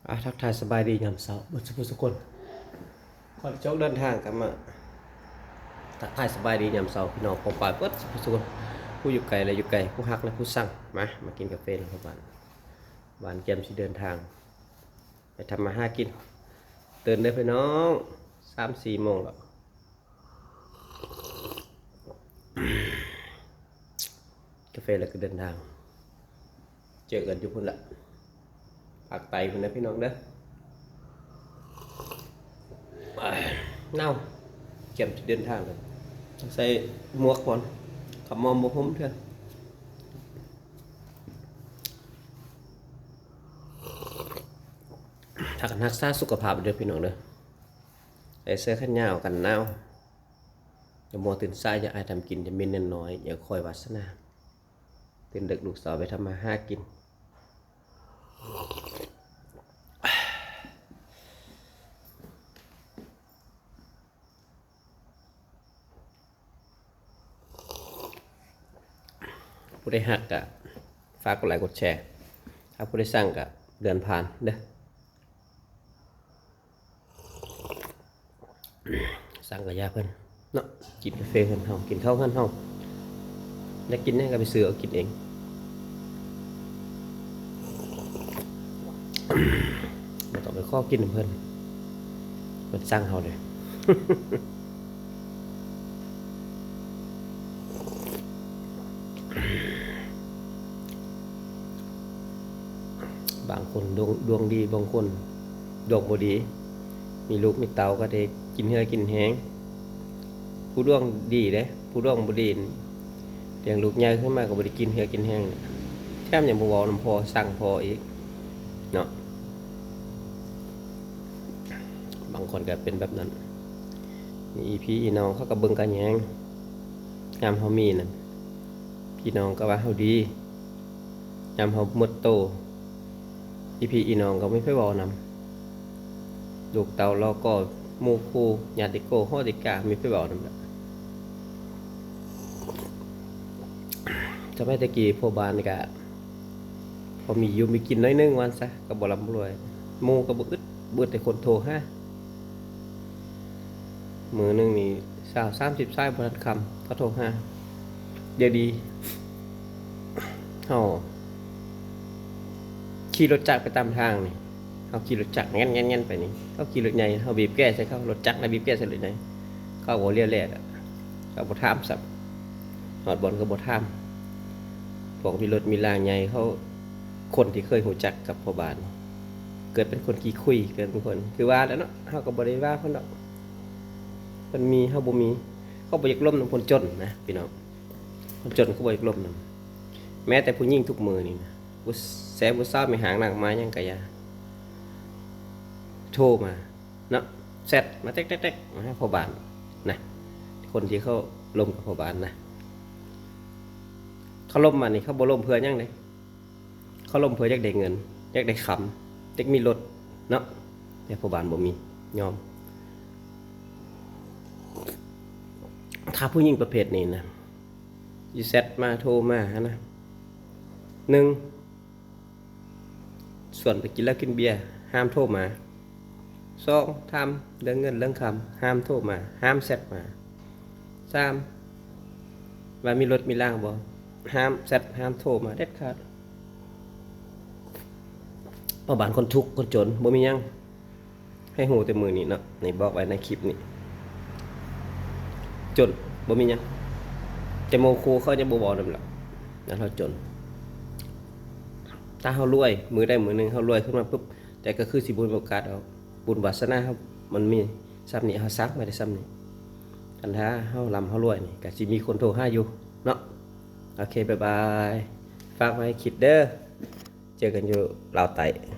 ອາ ທັກທາຍສະບາຍດີຍາມເຊົ້າເບິດສຸຜູ້ສຸຄົນ. ກ່ອນຈະອອກເດີນທາງກໍມາທັກທາຍສະບາຍດີຍາມເຊົ້າ ພີ່ນ້ອງປ້ອງປາຍເບິດສຸຜູ້ສຸຄົນ, ຜູ້ຢູ່ໄກ ແລະ ຢູ່ໃກ້, ຜູ້ຮັກ ແລະ ຜູ້ຊັງ. ມາ ມາກິນກາເຟນຳກັນ. ຫວານແຈ່ມຊິເດີນທາງໄປທຳມາຫາກິນ. ຕື່ນເດີພີ່ນ້ອງ, ສາມສີ່ໂມງແລ້ວ. ກາເຟແລ້ວກໍເດີນທາງ. ເຈີກັນຢູ່ພຸ້ນລະ, ພາກໃຕ້ພຸ້ນນະພີ່ນ້ອງເດີ. ໜາວ, ກຽມຈະເດີນທາງແລ້ວ. ໃສ່ໝວກກ່ອນ, ຂະໝໍ້ບໍ່ຫົ່ມເທື່ອ. ພາກັນຮັກສາສຸຂະພາບເດີພີ່ນ້ອງເດີ. ໃສ່ເສື້ອແຂນຍາວກັນໜາວ. ຢ່າມົວຕື່ນສາຍ, ຢ່າອ້າຍທຳກິນ, ຢ່າເມັນເງິນນ້ອຍ, ຢ່າຄອຍວາສະໜາ. ຕື່ນເດິກລູກສາວໄປທຳມາຫາກິນ. ຜູ້ໃດຮັກກະຝາກກົດໄລກົດແຊ, ຖ້າຜູ້ໃດຊັງກະເລື່ອນຜ່ານເດີ. ສັງກະຢ່າເພິ່ນເນາະ, ກິນກາເຟເຮືອນເຮົາ, ກິນເຂົ້າເຮືອນເຮົາ, ຢາກກິນຫຍັງກໍໄປຊື້ເອົາກິນເອງ, ບໍ່ຕ້ອງໄປຂໍກິນນຳເພິ່ນ, ເພິ່ນສັ່ງເຮົາເດ້. ບາງຄົນດວງ ດວງດີ, ບາງຄົນດວງບໍ່ດີ, ມີລູກມີເຕົ້າກໍໄດ້ກິນເຫື່ອກິນແຮງ. ຜູ້ດວງດີເດ້, ຜູ້ດວງບໍ່ດີນີ້ ລ້ຽງລູກໃຫຍ່ຂຶ້ນມາກໍບໍ່ໄດ້ກິນເຫື່ອກິນແຮງ, ແຖມຍັງບໍ່ເວົ້ານຳພໍ່, ສັ່ງພໍ່ອີກເນາະ. ບາງຄົນກໍເປັນແບບນັ້ນ, ມີພີ່ອີນ້ອງເຂົາກໍເບິ່ງກັນແຍງ. ຍາມເຮົາມີນັ້ນ ພີ່ນ້ອງກໍວ່າເຮົາດີ, ຍາມເຮົາໝົດໂຕ ອີ່ພີ່ອີນ້ອງກໍບໍ່ມີໃຜເວົ້ານຳ, ລູກເຕົ້າເຫຼົ່າກໍໝູ່ຄູ່ຍາດຕິໂກໂຫຕິກາ ມີໃຜເວົ້ານຳດອກ. ສະໄໝແຕ່ກີ້ພໍ່ບ້ານນີ້ກະພໍມີຢູ່ມີກິນໜ້ອຍໜຶ່ງວ່າຊັ້ນຊະ, ກໍບໍ່ລ່ຳບໍ່ລວຍ, ໝູ່ກໍບໍ່ອຶດ, ບໍ່ອຶດແຕ່ຄົນໂທຫາ. ມື້ໜຶ່ງນີ້ຊາວສາມສິບສາຍບໍ່ທັນຄຳ ເຂົາໂທຫາ. ດຽວນີ້ເຮົາຂີ່ລົດຈັກໄປຕາມທາງນີ້, ເຮົາຂີ່ລົດຈັກແງ່ນໆໆໄປນີ້, ເຂົາຂີ່ລົດໃຫຍ່ ເຮົາບີບແກໃສ່ເຂົາ, ລົດຈັກນະບີບແກໃສ່ລົດໃຫຍ່, ເຂົາບໍ່ລຽວແລດອະ, ເຂົາບໍ່ຖາມຊ້ຳ, ຮອດບ່ອນກໍບໍ່ຖາມ. ພວກມີລົດມີລາໃຫຍ່ເຂົາ, ຄົນທີ່ເຄີຍຮູ້ຈັກກັບພໍ່ບ້ານ ເກີດເປັນຄົນຂີ້ຄຸຍ, ເກີດເປັນຄົນ ຄືວ່າແຫຼະເນາະ, ເຮົາກໍບໍ່ໄດ້ວ່າເພິ່ນດອກ. ເພິ່ນມີ ເຮົາບໍ່ມີ, ເຂົາບໍ່ຢາກລົມນຳຄົນຈົນນະພີ່ນ້ອງ, ຄົນຈົນເຂົາບໍ່ຢາກລົມນຳ. ແມ້ແຕ່ຜູ້ຍິງທຸກມື້ນີ້ນະ, ຜູ້ແຊຜູ້ສາວມີຫາງນາງມາຫຍັງກະຢ່າ, ໂທມາເນາະ, ແຊັດມາແຕັກໆໆ ມາຫາພໍ່ບ້ານນະ. ຄົນທີ່ເຂົາລົມກັບພໍ່ບ້ານນະ, ເຂົາລົມມານີ້ ເຂົາບໍ່ລົມເພື່ອຫຍັງເດ້. ເຂົາລົມເພື່ອຢາກໄດ້ເງິນ, ຢາກໄດ້ຄຳ, ຢາກມີລົດເນາະ, ແຕ່ພໍ່ບ້ານບໍ່ມີ, ຍອມ. ຖ້າຜູ້ຍິງປະເພດນີ້ນະ ຊິແຊັດມາ ໂທມາຫັ້ນນະ, ໜຶ່ງ ຊວນໄປກິນເຫຼົ້າກິນເບຍ ຫ້າມໂທມາ. ສອງ ຖາມເລື່ອງເງິນເລື່ອງຄຳ ຫ້າມໂທມາ ຫ້າມແຊັດມາ. ສາມ ວ່າມີລົດມີລາງບໍ່ ຫ້າມແຊັດ ຫ້າມໂທມາເດັດຂາດ. ພໍ່ບ້ານຄົນທຸກຄົນຈົນ ບໍ່ມີຫຍັງ, ໃຫ້ຮູ້ແຕ່ມື້ນີ້ເນາະ, ນີ້ບອກໄວ້ໃນຄລິບນີ້, ຈົນ ບໍ່ມີຫຍັງ, ແຕ່ໝູ່ຄູ່ເຂົາຍັງບໍ່ເວົ້ານຳລາວ, ລາວຈົນ. ຖ້າເຮົາລວຍ ມື້ໃດມື້ໜຶ່ງເຮົາລວຍຂຶ້ນມາປຶບ, ແຕ່ກໍຄືຊິບໍ່ມີໂອກາດດອກ, ບຸນວາສະໜາເຮົາມັນມີສ່ຳນີ້, ເຮົາສ້າງມາໄດ້ສ່ຳນີ້. ຄັນຖ້າເຮົາລ່ຳເຮົາລວຍນີ້ ກໍຊິມີຄົນໂທຫາຢູ່ເນາະ. ໂອເຄ ບາຍບາຍ, ຝາກໄວ້ໃຫ້ຄິດເດີ, ເຈີກັນຢູ່ລາວໃຕ້.